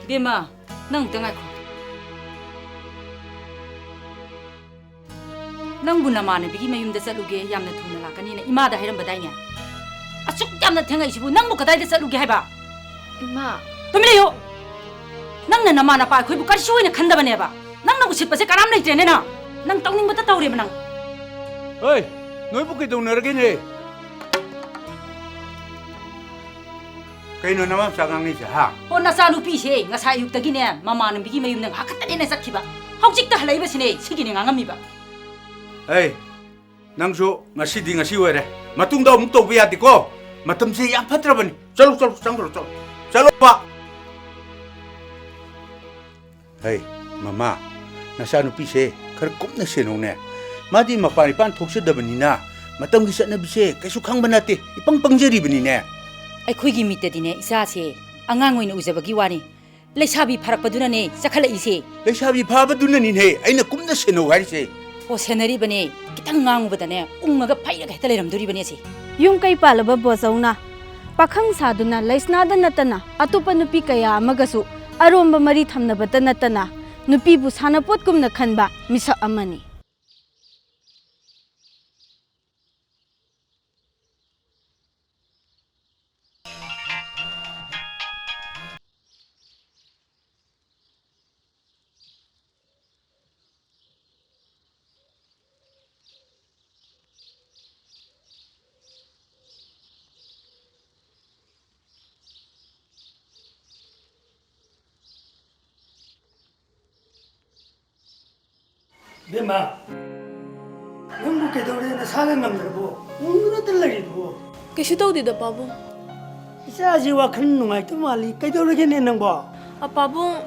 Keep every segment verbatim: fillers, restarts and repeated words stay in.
ꯕꯦꯝꯃ, ꯅꯪ ꯑꯝꯇ ꯉꯥꯏꯈꯣ꯫ ꯅꯪꯕꯨ ꯅꯃꯥꯟꯅꯕꯤꯒꯤ ꯃꯌꯨꯝꯗ ꯆꯠꯂꯨꯒꯦ, ꯌꯥꯝꯅ ꯊꯨꯅ ꯂꯥꯛꯀꯅꯤꯅ ꯏꯃꯥꯗ ꯍꯥꯏꯔꯝꯕꯗꯥꯏꯅꯦ? ꯑꯁꯨꯛ ꯌꯥꯝꯅ ꯊꯦꯡꯉꯛꯏꯁꯤꯕꯨ ꯅꯪꯕꯨ ꯀꯗꯥꯏꯗ ꯆꯠꯂꯨꯒꯦ ꯍꯥꯏꯕ? ꯏꯃꯥ꯫ ꯇꯨꯃꯤꯟ ꯂꯩꯌꯨ꯫ ꯅꯪꯅ ꯅꯃꯥ ꯅꯄꯥ ꯑꯩꯈꯣꯏꯕꯨ ꯀꯔꯤꯁꯨ ꯑꯣꯏꯅ ꯈꯟꯗꯕꯅꯦꯕ꯫ ꯅꯪꯅ ꯎꯁꯤꯠꯄꯁꯦ ꯀꯅꯥꯝ ꯂꯩꯇ꯭ꯔꯦꯅꯦ ꯅꯪ꯫ ꯅꯪ ꯇꯧꯅꯤꯡꯕꯇ ꯇꯧꯔꯦꯕ ꯅꯪ꯫ ꯍꯣꯏ, ꯅꯣꯏꯕꯨ ꯀꯩꯗꯧꯅꯔꯒꯦꯅꯦ? ꯀꯩꯅꯣ ꯅꯃꯥ ꯃꯆꯥ ꯉꯥꯡꯅꯩꯁꯦ, ꯍꯥ? ꯑꯣ, ꯅꯆꯥꯅꯨꯄꯤꯁꯦ ꯉꯁꯥꯏ ꯑꯌꯨꯛꯇꯒꯤꯅꯦ ꯃꯃꯥꯟꯅꯕꯤꯒꯤ ꯃꯌꯨꯝꯗ ꯉꯥꯏꯍꯥꯛ ꯈꯛꯇꯅꯦꯅ ꯆꯠꯈꯤꯕ꯫ ꯍꯧꯖꯤꯛꯇ ꯍꯜꯂꯛꯏꯕꯁꯤꯅꯦ, ꯁꯤꯒꯤꯅꯦ ꯉꯥꯡꯉꯝꯃꯤꯕ꯫ ꯑꯩ, ꯅꯪꯁꯨ ꯉꯁꯤꯗꯤ ꯉꯁꯤ ꯑꯣꯏꯔꯦ꯫ ꯃꯇꯨꯡꯗ ꯑꯃꯨꯛ ꯇꯧꯕ ꯌꯥꯗꯦꯀꯣ? ꯃꯇꯝꯁꯦ ꯌꯥꯝ ꯐꯠꯇ꯭ꯔꯕꯅꯤ꯫ ꯆꯠꯂꯣ, ꯆꯠꯂꯣ, ꯆꯪꯈ꯭ꯔꯣ, ꯆꯠꯂꯣ꯫ ꯆꯠꯂꯣꯕ! ꯍꯩ, ꯃꯃꯥ, ꯅꯆꯥꯅꯨꯄꯤꯁꯦ ꯈꯔ ꯀꯨꯞꯅ ꯁꯦꯟꯅꯧꯅꯦ꯫ ꯃꯥꯗꯤ ꯃꯄꯥꯟ ꯏꯄꯥꯟ ꯊꯣꯛꯆꯗꯕꯅꯤꯅ ꯃꯇꯝꯒꯤ ꯆꯠꯅꯕꯤꯁꯦ ꯀꯩꯁꯨ ꯈꯪꯕ ꯅꯠꯇꯦ, ꯏꯄꯪ ꯄꯪꯖꯔꯤꯕꯅꯤꯅꯦ꯫ ꯑꯩꯈꯣꯏꯒꯤ ꯃꯤꯠꯇꯗꯤꯅꯦ ꯏꯆꯥꯁꯦ ꯑꯉꯥꯡ ꯑꯣꯏꯅ ꯎꯖꯕꯒꯤ ꯋꯥꯅꯤ, ꯂꯩꯁꯥꯕꯤ ꯐꯥꯔꯛꯄꯗꯨꯅꯅꯦ ꯆꯠꯈꯠꯂꯛꯏꯁꯦ꯫ ꯂꯩꯁꯥꯕꯤ ꯐꯥꯕꯗꯨꯅꯅꯤꯅꯦ ꯑꯩꯅ ꯀꯨꯞꯅ ꯁꯦꯟꯅꯧ ꯍꯥꯏꯔꯤꯁꯦ꯫ ꯍꯣ, ꯁꯦꯟꯅꯔꯤꯕꯅꯦ, ꯈꯤꯇꯪ ꯉꯥꯡꯉꯨꯕꯗꯅꯦ ꯎꯪꯉꯒ ꯐꯩꯔꯒ ꯍꯦꯛꯇ ꯂꯩꯔꯝꯗꯣꯔꯤꯕꯅꯦ ꯑꯁꯦ꯫ ꯌꯨꯝ ꯀꯩ ꯄꯥꯜꯂꯕ ꯕꯣꯆꯧꯅ ꯄꯥꯈꯪ ꯁꯥꯗꯨꯅ ꯂꯩꯁꯅꯥꯗ ꯅꯠꯇꯅ ꯑꯇꯣꯞꯄ ꯅꯨꯄꯤ ꯀꯌꯥ ꯑꯃꯒꯁꯨ ꯑꯔꯣꯝꯕ ꯃꯔꯤ ꯊꯝꯅꯕꯇ ꯅꯠꯇꯅ ꯅꯨꯄꯤꯕꯨ ꯁꯥꯟꯅꯄꯣꯠꯀꯨꯝꯅ ꯈꯟꯕ ꯃꯤꯁꯛ ꯑꯃꯅꯤ꯫ ꯏꯕꯦꯝꯃ, ꯅꯪꯕꯨ ꯀꯩꯗꯧꯔꯦ? ꯅꯁꯥꯒ ꯉꯝꯗ꯭ꯔꯕꯣ? ꯎꯪꯗꯨꯅꯇ ꯂꯩꯔꯤꯗꯨꯕꯣ? ꯀꯩꯁꯨ ꯇꯧꯗꯦꯗ, ꯄꯥꯕꯨꯡ꯫ ꯏꯆꯥꯁꯤ ꯋꯥꯈꯜ ꯅꯨꯡꯉꯥꯏꯇꯕ ꯃꯥꯜꯂꯤ꯫ ꯀꯩꯗꯧꯔꯒꯦꯅꯦ ꯅꯪꯕꯣ? ꯑ, ꯄꯥꯕꯨꯡ,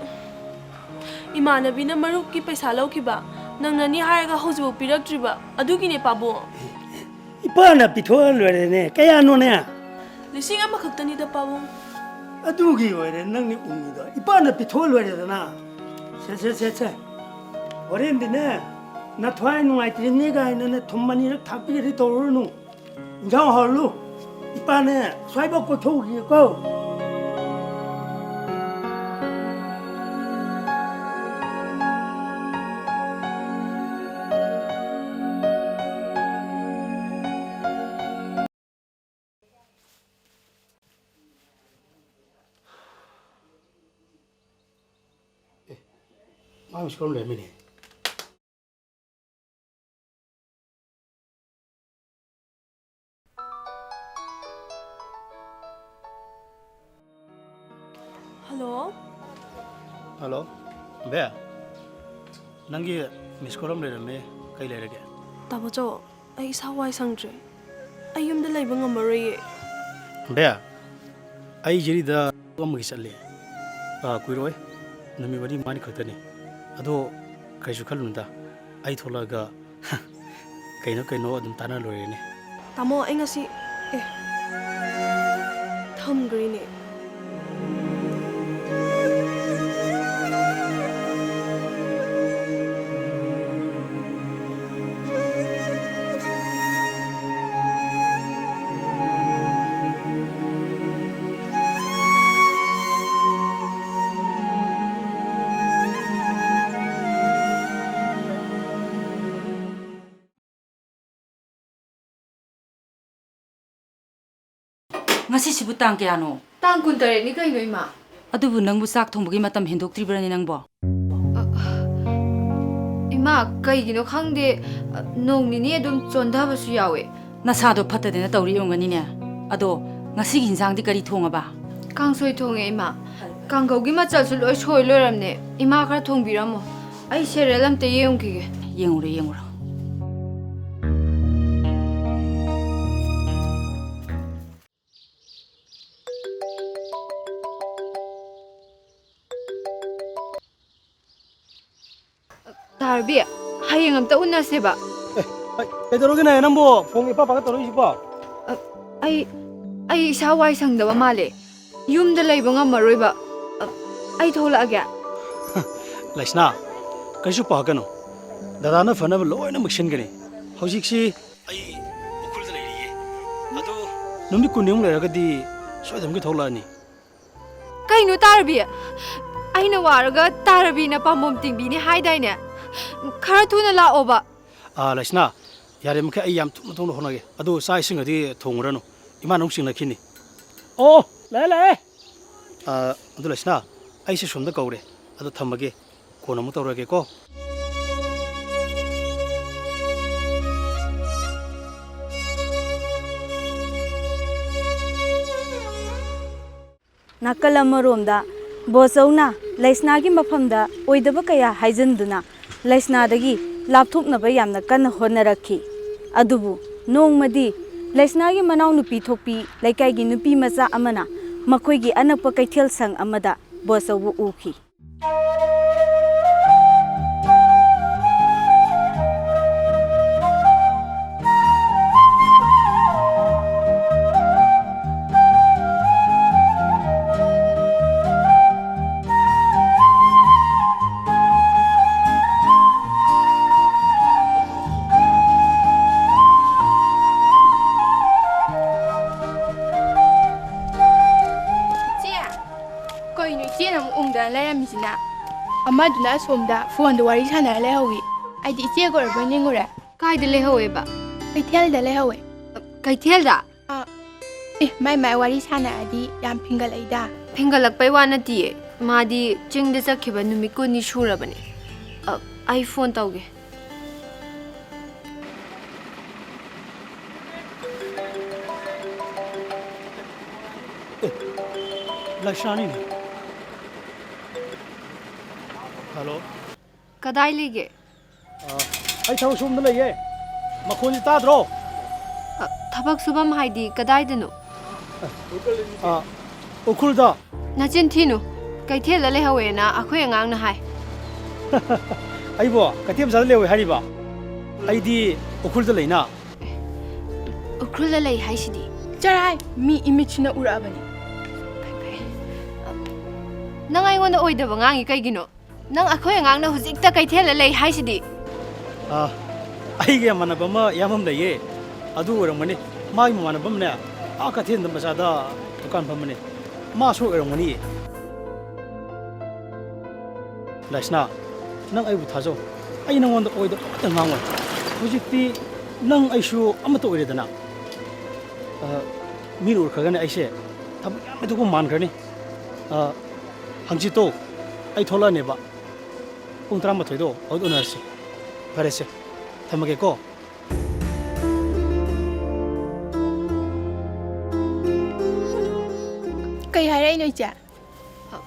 ꯏꯃꯥꯟꯅꯕꯤꯅ ꯃꯔꯨꯞꯀꯤ ꯄꯩꯁꯥ ꯂꯧꯈꯤꯕ, ꯅꯪꯅꯅꯤ ꯍꯥꯏꯔꯒ ꯍꯧꯖꯤꯛꯐꯥꯎ ꯄꯤꯔꯛꯇ꯭ꯔꯤꯕ, ꯑꯗꯨꯒꯤꯅꯦ, ꯄꯥꯕꯨꯡ꯫ ꯏꯄꯥꯅ ꯄꯤꯊꯣꯛꯑ ꯂꯣꯏꯔꯦꯅꯦ꯫ ꯀꯌꯥꯅꯣꯅꯦ? ꯂꯤꯁꯤꯡ ꯑꯃꯈꯛꯇꯅꯤꯗ, ꯄꯥꯕꯨꯡ꯫ ꯑꯗꯨꯒꯤ ꯑꯣꯏꯔꯦ ꯅꯪꯅ ꯎꯡꯉꯤꯗꯣ꯫ ꯏꯄꯥꯅ ꯄꯤꯊꯣꯛꯑ ꯂꯣꯏꯔꯦꯗꯅ꯫ ꯁꯦ, ꯁꯦ, ꯁꯦ, ꯁꯦ꯫ ꯍꯣꯔꯦꯟꯗꯤꯅꯦ, ꯅꯊ꯭ꯋꯥꯏ ꯅꯨꯡꯉꯥꯏꯇ꯭ꯔꯤꯅꯦ ꯀꯥꯏꯅꯅꯦ ꯊꯨꯝ ꯑꯅꯤꯔꯛ ꯊꯥꯛꯄꯤꯒꯗꯤ ꯇꯧꯔꯨꯔꯅꯨ꯫ ꯏꯟꯖꯥꯡ ꯍꯥꯎꯍꯜꯂꯨ꯫ ꯏꯄꯥꯅꯦ, ꯑꯁ꯭ꯋꯥꯏꯐꯥꯎ ꯀꯣꯏꯊꯣꯛꯎꯈꯤꯒꯦꯀꯣ꯫ ꯃꯥ ꯃꯤꯁ ꯀꯣꯜ ꯑꯃ ꯂꯩꯔꯝꯃꯤꯅꯦ꯫ ꯍꯜꯂꯣ꯫ ꯍꯜꯂꯣ꯫ ꯕꯦ, ꯅꯪꯒꯤ ꯃꯤꯁ ꯀꯣꯜ ꯑꯃ ꯂꯩꯔꯝꯃꯦ꯫ ꯀꯩ ꯂꯩꯔꯒꯦ? ꯇꯥꯃꯣꯆꯧ, ꯑꯩ ꯏꯁꯥ ꯋꯥꯏ ꯁꯪꯗ꯭ꯔꯦ꯫ ꯑꯩ ꯌꯨꯝꯗ ꯂꯩꯕ ꯉꯝꯃꯔꯣꯏꯌꯦ꯫ ꯕꯦ, ꯑꯩ ꯖꯤꯔꯤꯗ ꯑꯃꯒꯤ ꯆꯠꯂꯦ꯫ ꯑꯥ, ꯀꯨꯏꯔꯣꯏ꯫ ꯅꯨꯃꯤꯠ ꯃꯔꯤ ꯃꯉꯥꯅꯤ ꯈꯛꯇꯅꯤ꯫ ꯑꯗꯣ ꯀꯩꯁꯨ ꯈꯜꯂꯨꯅꯨꯗ꯫ ꯑꯩ ꯊꯣꯛꯂꯛꯑꯒ ꯀꯩꯅꯣ ꯀꯩꯅꯣ ꯑꯗꯨꯝ ꯇꯥꯟꯅ ꯂꯣꯏꯔꯦꯅꯦ꯫ ꯇꯥꯃꯣ, ꯑꯩ ꯉꯁꯤ, ꯑꯦ, ꯊꯝꯈ꯭ꯔꯦꯅꯦ꯫ ꯉꯁꯤꯁꯤꯕꯨ ꯇꯥꯡ ꯀꯌꯥꯅꯣ? ꯇꯥꯡ ꯀꯨꯟꯇꯔꯦꯠꯅꯤ ꯀꯩꯅꯣ, ꯏꯃꯥ꯫ ꯑꯗꯨꯕꯨ ꯅꯪꯕꯨ ꯆꯥꯛ ꯊꯣꯡꯕꯒꯤ ꯃꯇꯝ ꯍꯦꯟꯗꯣꯛꯇ꯭ꯔꯤꯕ꯭ꯔꯅꯦ ꯅꯪꯕꯣ? ꯑ, ꯏꯃꯥ, ꯀꯩꯒꯤꯅꯣ ꯈꯪꯗꯦ, ꯑ, ꯅꯣꯡ ꯅꯤꯅꯤ ꯑꯗꯨꯝ ꯆꯣꯟꯊꯕꯁꯨ ꯌꯥꯎꯋꯦ꯫ ꯅꯁꯥꯗꯣ ꯐꯠꯇꯗꯅ ꯇꯧꯔꯤ ꯑꯣꯏꯔꯝꯒꯅꯤꯅꯦ꯫ ꯑꯗꯣ ꯉꯁꯤꯒꯤ ꯏꯟꯁꯥꯡꯗꯤ ꯀꯔꯤ ꯊꯣꯡꯉꯕ? ꯀꯥꯡꯁꯣꯏ ꯊꯣꯡꯉꯦ, ꯏꯃꯥ꯫ ꯀꯥꯡꯒꯧꯒꯤ ꯃꯆꯜꯁꯨ ꯂꯣꯏ ꯁꯣꯏ ꯂꯣꯏꯔꯝꯅꯦ꯫ ꯏꯃꯥ, ꯈꯔ ꯊꯣꯡꯕꯤꯔꯝꯃꯣ꯫ ꯑꯩ ꯁꯦꯔꯦꯜ ꯑꯝꯇ ꯌꯦꯡꯉꯨꯈꯤꯒꯦ꯫ ꯌꯦꯡꯉꯨꯔꯣ, ꯌꯦꯡꯉꯨꯔꯣ꯫ ꯇꯥꯔꯕꯤ, ꯍꯌꯦꯡ ꯑꯝꯇ ꯎꯅꯁꯦꯕ꯫ ꯑꯦ, ꯑꯩ, ꯀꯩꯗꯧꯔꯒꯦ ꯅꯪꯕꯣ? ꯐꯣꯟ ꯏꯄꯥ ꯄꯥꯏꯈꯠ ꯇꯧꯔꯛꯏꯁꯤꯕꯣ? ꯑ, ꯑꯩ, ꯑꯩ ꯏꯁꯥ ꯋꯥꯏ ꯁꯪꯗꯕ ꯃꯥꯜꯂꯦ꯫ ꯌꯨꯝꯗ ꯂꯩꯕ ꯉꯝꯃꯔꯣꯏꯕ꯫ ꯑ, ꯑꯩ ꯊꯣꯛꯂꯛꯑꯒꯦ꯫ ꯂꯩꯁꯅꯥ, ꯀꯩꯁꯨ ꯄꯥꯈꯠꯀꯅꯨ꯫ ꯗꯗꯥꯅ ꯐꯅꯕ ꯂꯣꯏꯅꯃꯛ ꯁꯤꯟꯒꯅꯤ꯫ ꯍꯧꯖꯤꯛꯁꯤ ꯑꯩ ꯎꯈ꯭ꯔꯨꯜꯗ ꯂꯩꯔꯤꯌꯦ꯫ ꯑꯗꯣ ꯅꯨꯃꯤꯠ ꯀꯨꯟꯅꯤꯃꯨꯛ ꯂꯩꯔꯒꯗꯤ ꯁꯣꯏꯗꯅꯃꯛꯀꯤ ꯊꯣꯛꯂꯛꯑꯅꯤ꯫ ꯀꯩꯅꯣ ꯇꯥꯔꯕꯤ? ꯑꯩꯅ ꯋꯥꯔꯒ ꯇꯥꯔꯕꯤꯅ ꯄꯥꯝꯕꯣꯝ ꯇꯤꯡꯕꯤꯅꯤ ꯍꯥꯏꯗꯥꯏꯅꯦ? ꯈꯔ ꯊꯨꯅ ꯂꯥꯛꯑꯣꯕ꯫ ꯑꯥ, ꯂꯩꯁꯅꯥ, ꯌꯥꯔꯤꯃꯈꯩ ꯑꯩ ꯌꯥꯝ ꯊꯨꯅ ꯊꯨꯅ ꯍꯣꯠꯅꯒꯦ꯫ ꯑꯗꯨ ꯆꯥꯛ ꯏꯁꯤꯡꯒꯗꯤ ꯊꯣꯡꯉꯨꯔꯅꯨ꯫ ꯏꯃꯥꯅ ꯑꯃꯨꯛ ꯆꯤꯡꯂꯛꯈꯤꯅꯤ꯫ ꯑꯣ, ꯂꯥꯛꯑꯦ, ꯂꯥꯛꯑꯦ꯫ ꯑꯥ, ꯑꯗꯨ ꯂꯩꯁꯅꯥ, ꯑꯩꯁꯦ ꯁꯣꯝꯗ ꯀꯧꯔꯦ꯫ ꯑꯗꯨ ꯊꯝꯃꯒꯦ꯫ ꯐꯣꯟ ꯑꯃꯨꯛ ꯇꯧꯔꯒꯦꯀꯣ꯫ ꯅꯥꯀꯜ ꯑꯃꯔꯣꯝꯗ ꯕꯣꯆꯧꯅ ꯂꯩꯁꯅꯥꯒꯤ ꯃꯐꯝꯗ ꯑꯣꯏꯗꯕ ꯀꯌꯥ ꯍꯥꯏꯖꯤꯟꯗꯨꯅ ꯂꯩꯁꯅꯥꯗꯒꯤ ꯂꯥꯞꯊꯣꯛꯅꯕ ꯌꯥꯝꯅ ꯀꯟꯅ ꯍꯣꯠꯅꯔꯛꯈꯤ꯫ ꯑꯗꯨꯕꯨ ꯅꯣꯡꯃꯗꯤ ꯂꯩꯁꯅꯥꯒꯤ ꯃꯅꯥꯎꯅꯨꯄꯤ ꯊꯣꯛꯄꯤ ꯂꯩꯀꯥꯏꯒꯤ ꯅꯨꯄꯤ ꯃꯆꯥ ꯑꯃꯅ ꯃꯈꯣꯏꯒꯤ ꯑꯅꯛꯄ ꯀꯩꯊꯦꯜ ꯁꯪ ꯑꯃꯗ ꯕꯣꯆꯧꯕꯨ ꯎꯈꯤ꯫ ꯏꯆꯦ, ꯀꯩꯅꯣ ꯏꯆꯦꯅ ꯑꯃꯨꯛ ꯎꯪꯗꯅ ꯂꯩꯔꯝꯃꯤꯁꯤꯅ? ꯑꯃꯗꯨꯅ ꯑꯁꯣꯝꯗ ꯐꯣꯟꯗ ꯋꯥꯔꯤ ꯁꯥꯟꯅꯔ ꯂꯩꯍꯧꯋꯤ꯫ ꯑꯩꯗꯤ ꯏꯆꯦꯒ ꯑꯣꯏꯔꯕꯣꯏ ꯅꯤꯡꯉꯨꯔꯦ꯫ ꯀꯥꯏꯗ ꯂꯩꯍꯧꯋꯦꯕ? ꯀꯩꯊꯦꯜꯗ ꯂꯩꯍꯧꯋꯦ꯫ ꯀꯩꯊꯦꯜꯗ? ꯑꯥ꯫ ꯑꯦ, ꯃꯥꯏ ꯃꯥꯏ ꯋꯥꯔꯤ ꯁꯥꯟꯅꯔꯗꯤ ꯌꯥꯝ ꯐꯤꯡꯒꯠꯂꯛꯏꯗ꯫ ꯐꯤꯡꯒꯠꯂꯛꯄꯩ ꯋꯥ ꯅꯠꯇꯤꯌꯦ꯫ ꯃꯥꯗꯤ ꯆꯤꯡꯗ ꯆꯠꯈꯤꯕ ꯅꯨꯃꯤꯠ ꯀꯨꯟꯅꯤ ꯁꯨꯔꯕꯅꯦ꯫ ꯑ, ꯑꯩ ꯐꯣꯟ ꯇꯧꯒꯦ꯫ ꯑꯦ, ꯂꯩꯁꯥꯅꯤꯅꯦ꯫ ꯍꯜꯂꯣ꯫ ꯀꯗꯥꯏ ꯂꯩꯒꯦ? ꯑ, ꯑꯩ ꯊꯕꯛ ꯁꯨꯐꯝꯗ ꯂꯩꯌꯦ꯫ ꯃꯈꯣꯟꯁꯤ ꯇꯥꯗ꯭ꯔꯣ? ꯑ, ꯊꯕꯛ ꯁꯨꯐꯝ ꯍꯥꯏꯗꯤ ꯀꯗꯥꯏꯗꯅꯣ? ꯑ, ꯎꯈ꯭ꯔꯨꯜꯗ꯫ ꯅꯆꯤꯟ ꯊꯤꯅꯨ꯫ ꯀꯩꯊꯦꯜꯗ ꯂꯩꯍꯧꯋꯦꯅ ꯑꯩꯈꯣꯏ ꯑꯉꯥꯡꯅ ꯍꯥꯏ꯫ ꯑꯩꯕꯣ ꯀꯩꯊꯦꯜ ꯃꯆꯥꯗ ꯂꯩꯍꯧꯋꯦ ꯍꯥꯏꯔꯤꯕ? ꯑꯩꯗꯤ ꯎꯈ꯭ꯔꯨꯜꯗ ꯂꯩꯅ꯫ ꯎꯈ꯭ꯔꯨꯜꯗ ꯂꯩ ꯍꯥꯏꯁꯤꯗꯤ? ꯆꯔꯥꯏ, ꯃꯤ ꯏꯃꯤꯠꯁꯤꯅ ꯎꯔꯛꯑꯕꯅꯤ꯫ ꯐꯩ, ꯐꯩ꯫ ꯅꯪ ꯑꯩꯉꯣꯟꯗ ꯑꯣꯏꯗꯕ ꯉꯥꯡꯉꯤ ꯀꯩꯒꯤꯅꯣ? ꯅꯪ ꯑꯩꯈꯣꯏ ꯑꯉꯥꯡꯅ ꯍꯧꯖꯤꯛꯇ ꯀꯩꯊꯦꯜꯗ ꯂꯩ ꯍꯥꯏꯁꯤꯗꯤ? ꯑꯥ, ꯑꯩꯒꯤ ꯃꯃꯥꯟꯅꯕ ꯑꯃ ꯏꯌꯥꯝꯕ ꯑꯃ ꯂꯩꯌꯦ, ꯑꯗꯨ ꯑꯣꯏꯔꯝꯒꯅꯤ꯫ ꯃꯥꯒꯤ ꯃꯃꯥꯟꯅꯕ ꯑꯃꯅꯦ, ꯑꯥ ꯀꯩꯊꯦꯜꯗ ꯃꯆꯥꯗ ꯗꯨꯀꯥꯟ ꯐꯝꯕꯅꯦ, ꯃꯥꯁꯨ ꯑꯣꯏꯔꯝꯒꯅꯤꯌꯦ꯫ ꯂꯥꯏꯁꯅꯥ, ꯅꯪ ꯑꯩꯕꯨ ꯊꯥꯖꯧ, ꯑꯩ ꯅꯪꯉꯣꯟꯗ ꯑꯣꯏꯗꯕ ꯑꯃꯠꯇ ꯉꯥꯡꯉꯣꯏ꯫ ꯍꯧꯖꯤꯛꯇꯤ ꯅꯪ ꯑꯩꯁꯨ ꯑꯃꯠꯇ ꯑꯣꯏꯔꯦꯗꯅ꯫ ꯑ, ꯃꯤꯅ ꯎꯔꯈ꯭ꯔꯒꯅꯦ ꯑꯩꯁꯦ ꯊꯕꯛ ꯌꯥꯝ ꯍꯩꯗꯣꯛꯄ ꯃꯥꯟꯈ꯭ꯔꯅꯤ꯫ ꯑ, ꯍꯪꯆꯤꯠꯇꯣ ꯑꯩ ꯊꯣꯛꯂꯛꯑꯅꯦꯕ꯫ ꯄꯨꯡ ꯇꯔꯥꯃꯥꯊꯣꯏꯗꯣ ꯑꯗꯨꯗ ꯎꯅꯔꯁꯤ꯫ ꯐꯔꯦꯁꯦ, ꯊꯝꯃꯒꯦꯀꯣ꯫ ꯀꯩ ꯍꯥꯏꯔꯛꯏꯅꯣ, ꯏꯆꯦ?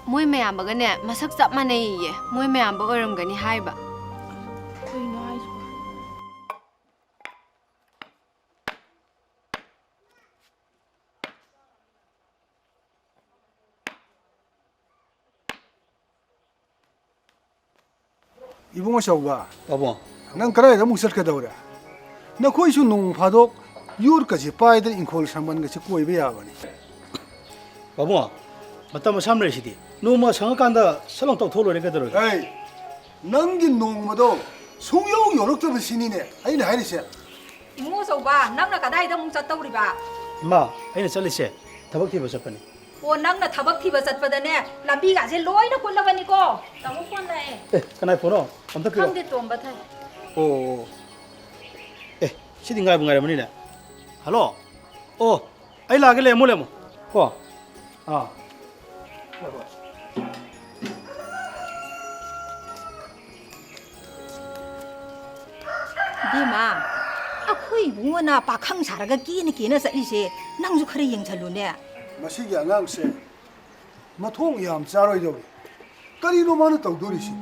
ꯃꯣꯏ ꯃꯌꯥꯝꯕꯒꯅꯦ, ꯃꯁꯛ ꯆꯞ ꯃꯥꯟꯅꯩꯌꯦ꯫ ꯃꯣꯏ ꯃꯌꯥꯝꯕ ꯑꯣꯏꯔꯝꯒꯅꯤ ꯍꯥꯏꯕ꯫ ꯀꯩꯅꯣ ꯍꯥꯏꯁꯤꯕꯣ? ꯏꯕꯨꯡꯉꯣ ꯆꯧꯕ, ꯄꯥꯕꯨꯡ꯫ ꯅꯪ ꯀꯗꯥꯏꯗ ꯑꯃꯨꯛ ꯆꯠꯀꯗꯧꯔꯦ? ꯅꯈꯣꯏꯁꯨ ꯅꯣꯡ ꯐꯥꯗꯣꯛ ꯌꯣꯠꯀꯁꯦ ꯄꯥꯏꯗꯅ ꯏꯪꯈꯣꯜ ꯁꯝꯕꯜꯒꯁꯦ ꯀꯣꯏꯕ ꯌꯥꯕꯅꯤ꯫ ꯄꯥꯕꯨꯡ, ꯃꯇꯝ ꯑꯁꯥꯡ ꯂꯩꯔꯤꯁꯤꯗꯤ꯫ ꯅꯣꯡꯃ ꯁꯪꯉꯀꯥꯟꯗ ꯁꯠ ꯂꯥꯎ ꯇꯧꯊꯣꯛ ꯂꯣꯏꯔꯦ, ꯀꯩꯗꯧꯔꯒꯦ? ꯑꯩ, ꯅꯪꯒꯤ ꯅꯣꯡꯃꯗꯣ ꯁꯨꯡꯌꯧ ꯌꯧꯔꯛꯇꯕꯁꯤꯅꯤꯅꯦ ꯑꯩꯅ ꯍꯥꯏꯔꯤꯁꯦ꯫ ꯏꯕꯨꯡꯉꯣ ꯆꯧꯕ, ꯅꯪꯅ ꯀꯗꯥꯏꯗ ꯑꯃꯨꯛ ꯆꯠꯇꯧꯔꯤꯕ? ꯏꯃꯥ, ꯑꯩꯅ ꯆꯠꯂꯤꯁꯦ ꯊꯕꯛ ꯊꯤꯕ ꯆꯠꯄꯅꯤ꯫ ꯑꯣ, ꯅꯪꯅ ꯊꯕꯛ ꯊꯤꯕ ꯆꯠꯄꯗꯅꯦ, ꯂꯝꯕꯤꯒꯥꯁꯦ ꯂꯣꯏꯅ ꯀꯨꯠꯂꯕꯅꯤꯀꯣ꯫ ꯇꯥꯃꯣ ꯐꯣꯟ ꯂꯥꯛꯑꯦ꯫ ꯑꯦ, ꯀꯅꯥꯏ ꯐꯣꯟꯅꯣ? ꯑꯝꯇ ꯄꯤꯔꯛꯑꯣ꯫ ꯈꯪꯗꯦ, ꯇꯣꯝꯕ ꯊꯥꯏ꯫ ꯑꯣ, ꯑꯣ, ꯑꯣ꯫ ꯑꯦ, ꯁꯤꯗꯤ ꯉꯥꯏꯕꯨ ꯉꯥꯏꯔꯝꯃꯅꯤꯅꯦ꯫ ꯍꯜꯂꯣ? ꯑꯣ, ꯑꯩ ꯂꯥꯛꯑꯒꯦ, ꯂꯩꯔꯝꯃꯣ, ꯂꯩꯔꯝꯃꯣ꯫ ꯀꯣ? ꯑꯥ꯫ ꯍꯣꯏ, ꯍꯣꯏ꯫ ꯏꯕꯦꯝꯃ, ꯑꯩꯈꯣꯏ ꯏꯕꯨꯡꯉꯣꯅ ꯄꯥꯈꯪ ꯁꯥꯔꯒ ꯀꯦꯅ ꯀꯦꯅ ꯆꯠꯂꯤꯁꯦ, ꯅꯪꯁꯨ ꯈꯔ ꯌꯦꯡꯁꯜꯂꯨꯅꯦ꯫ ꯃꯁꯤꯒꯤ ꯑꯉꯥꯡꯁꯦ ꯃꯊꯣꯡ ꯌꯥꯝ ꯆꯥꯔꯣꯏꯗꯧꯔꯤ꯫ ꯀꯔꯤꯅꯣ ꯃꯥꯅ ꯇꯧꯗꯣꯔꯤꯁꯤ?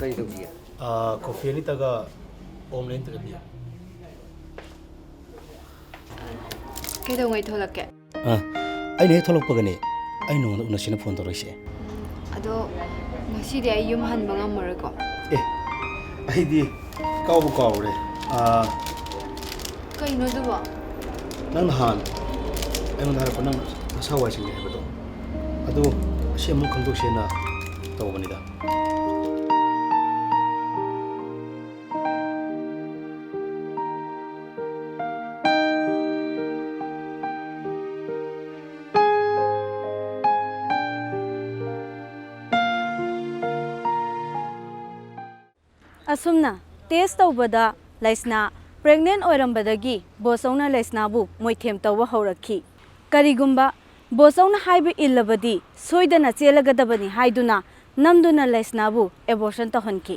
ꯀꯔꯤ ꯇꯧꯁꯤꯒꯦ? ꯑꯥ, ꯀꯣꯐꯤ ꯑꯅꯤꯇꯒ ꯑꯣꯝꯂꯦꯠ ꯑꯝꯇꯒ ꯄꯤꯌꯨ꯫ ꯀꯩꯗꯧꯉꯩ ꯊꯣꯛꯂꯛꯀꯦ? ꯑꯥ, ꯑꯩꯅ ꯍꯦꯛ ꯊꯣꯛꯂꯛꯄꯒꯅꯦ ꯑꯩ ꯅꯉꯣꯟꯗ ꯎꯅꯁꯤꯅ ꯐꯣꯟ ꯇꯧꯔꯛꯏꯁꯦ꯫ ꯑꯗꯣ ꯉꯁꯤꯗꯤ ꯑꯩ ꯌꯨꯝ ꯍꯟꯕ ꯉꯝꯃꯔꯣꯏꯀꯣ꯫ ꯑꯦ, ꯑꯩꯗꯤ ꯀꯥꯎꯕꯨ ꯀꯥꯎꯔꯦ꯫ ꯑꯥ, ꯀꯩꯅꯣ ꯑꯗꯨꯕꯣ? ꯅꯪ ꯅꯍꯥꯟ ꯑꯩꯉꯣꯟꯗ ꯍꯥꯏꯔꯛꯄ, ꯅꯪ ꯅꯁꯥ ꯋꯥꯏ ꯁꯪꯗꯦ ꯍꯥꯏꯕꯗꯣ, ꯑꯗꯨ ꯑꯁꯤ ꯑꯃꯨꯛ ꯈꯪꯗꯣꯛꯁꯦꯅ ꯇꯧꯕꯅꯤꯗ꯫ ꯑꯁꯨꯝꯅ ꯇꯦꯁ ꯇꯧꯕꯗ ꯂꯩꯁꯅꯥ ꯄ꯭ꯔꯦꯒꯅꯦꯟ ꯑꯣꯏꯔꯝꯕꯗꯒꯤ ꯕꯣꯁꯧꯅ ꯂꯩꯁꯅꯥꯕꯨ ꯃꯣꯏꯊꯦꯝ ꯇꯧꯕ ꯍꯧꯔꯛꯈꯤ꯫ ꯀꯔꯤꯒꯨꯝꯕ ꯕꯣꯁꯧꯅ ꯍꯥꯏꯕ ꯏꯜꯂꯕꯗꯤ ꯁꯣꯏꯗꯅ ꯆꯦꯜꯂꯒꯗꯕꯅꯤ ꯍꯥꯏꯗꯨꯅ ꯅꯝꯗꯨꯅ ꯂꯩꯁꯅꯥꯕꯨ ꯑꯦꯕꯣꯔꯁꯟ ꯇꯧꯍꯟꯈꯤ꯫